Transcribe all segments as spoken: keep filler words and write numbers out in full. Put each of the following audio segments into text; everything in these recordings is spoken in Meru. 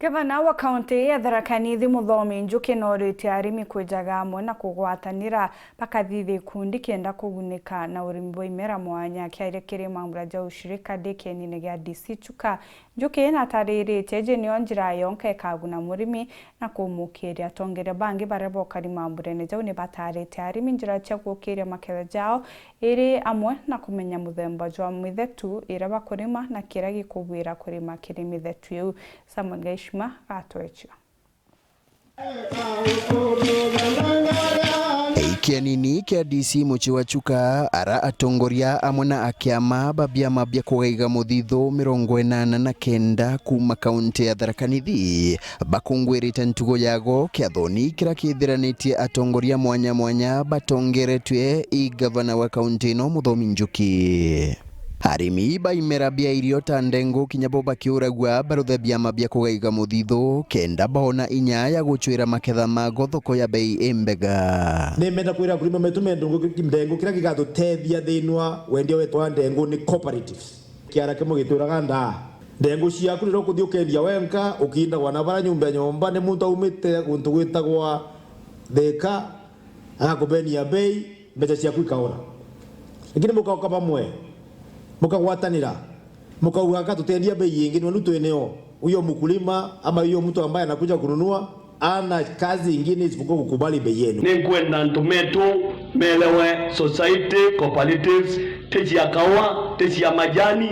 Gavana wa kaunti ya Tharaka Nithi Muthomi Njuki nooritie arimi kwijaga amwe na kugwatanira bakathithia ikundi kenda kugunika na urimi bwa imera mwanya. Akiaria kiri mambura ja ushirika ndikienine gia D C Chuka, Njuki natariritie iji nio njira yonka ikaguna murimi na kumukiria. Atongeria bangi baria bokari mamburene jau nibatarite arimi njira cia gukiria maketha jao iri amwe na kumenya muthemba jwa mithetu iria bakurima na kiria gikubwira kurima kiri mithetu iu. Samuel Gaishima gatwechio. Ikienini kia D C mucii wa Chuka, ara atongoria amwe na akiama ba biama bia kugaiga muthithu mirongo inana na kenda kuuma kaunti ya Tharaka Nithi bakungwirite ntugo yago kiathoni kiria kithiranitie atongoria mwanya mwanya batongeretue i gavana wa kaunti ino Muthomi Njuki. Arimi ba imera bia irio ta ndengu kinya bo bakiuragua baruthe biama bia kugaiga muthithu kenda boona inya ya gucwira maketha mago thoko ya bei imbega. Nimenda kwira akulima metu me ndungu ki-, ndengu kiria gigatutethia thiini wa wendia wetu wa ndengu ni cooperatives. Kiara kimwe gitwiraga ndaa. Ndengu ciaku riria ukuthii ukendia wenka, ukindagwa na bara nyumba nyomba ni muntu aumite guntu gwitagwa Thika, agakubenia bei, mbeca ciaku ikaura. Lakini mukauka bamwe, mukagwatanira, mukauga, "Ka tutendia bei ingi, ni wenu twineo." Huyo mkulima ama huyo mtu ambaye anakuja kununua ana kazi ingine isipokuwa kukubali bei yenu. Ninkwenda antu metu melewe society cooperatives ti cia kaua, ti cia majani,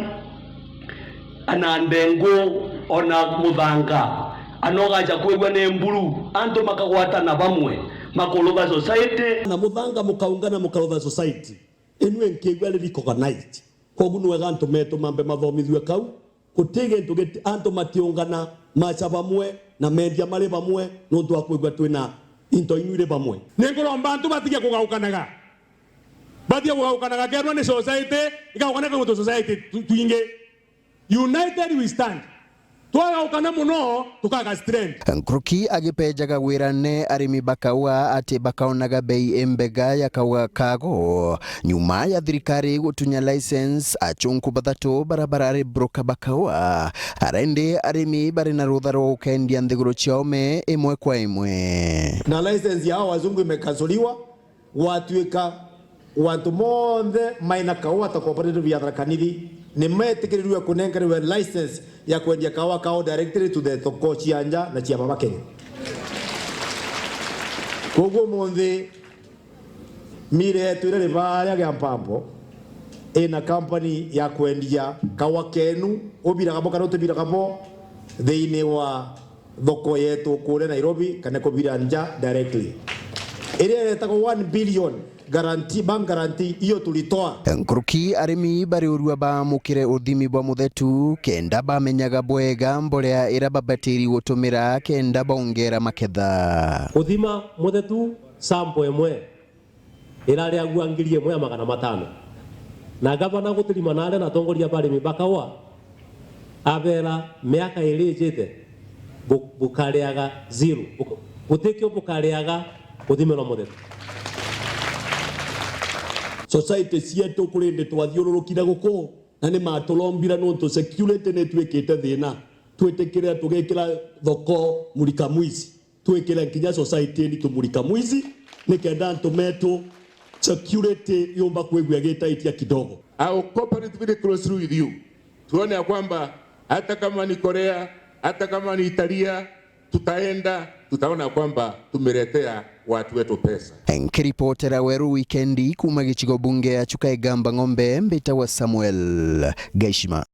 ana ndengu, ona muthanga, ana ugacha kwigua ni mburu, antu makagwatana bamwe, makurutha society. Na muthanga mukaungana mukarutha society, inwe nkigua ri recognized. Kogu ni wega antu metu mambe mathomithue kau, guti gintu giti, antu matiungana macha bamwe na mendia mari bamwe nuntu wa kwigua twina into inyu iri bamwe. Ni nguromba antu batige kugaukanaga. Batige kugaukanaga, kerwa ni society, igaukanaga guntu society tu-, twingi. United we stand. Twagaukana muno, tukaga strength. Nkuruki agipejaga gwirane arimi ba kaua ati bakaonaga bei imbega ya kaua kago. Nyuma ya thirikari gutunya license, achunku bathatu bara barari broker ba kaua, ara indi arimi bari na rutha rwa gukendia nthiguru ciao me imwe kwa imwe. Na license yao wazungu imekansoliwa. Gwatuika wantu monthe maina kaua ta cooperative ya Tharaka Nithi ni metikirirue kunenkerwe license ya kwendia kaua kao directly to the thoko cia nja na cia baba Kenya. Koguo umunthi mire yetu iria ribaria gia mpambo ina company ya kwendia kaua kenu, ubiraga bo kana utibiraga bo, thiini wa thoko yetu kuria Nairobi kana kubira nja directly. Iria iretagwo one billion guarantee, bank guarantee, iyo tulitoa. Nkuruki arimi bari urua baamukire uthimi bwa muthetu kenda bamenyaga bwega mborea iria babatiri gutumira kenda bongera maketha. Kuthima muthetu sample imwe irari agua ngiri imwe ya magana matano. Na gavana gutirima nare na atongoria ba arimi ba kaua, abera miaka iri ijite, bu-, bukariaga zero. Buk-, gutikio bukariaga kuthimirwa muthetu. Society cietu kuri ndi twathiururukire guku, na ni maturombira nontu security ni itwikite thina. Twitikire tugikira thoko murika mwizi. Twikire nkinya society ni tumurika mwizi, nikenda antu metu security yumba kwigua gitaitia kidogo. I will cooperate very closely with you. Tuone ya kwamba hata kama ni Korea, hata kama ni Italia, tutaenda, tutaona kwamba tumeletea watu wetu pesa. Nkiripotera Weru Wikendi kuuma gicigo bunge ya Chuka Igamba Ng'ombe, mbitagwa Samuel Gaishima.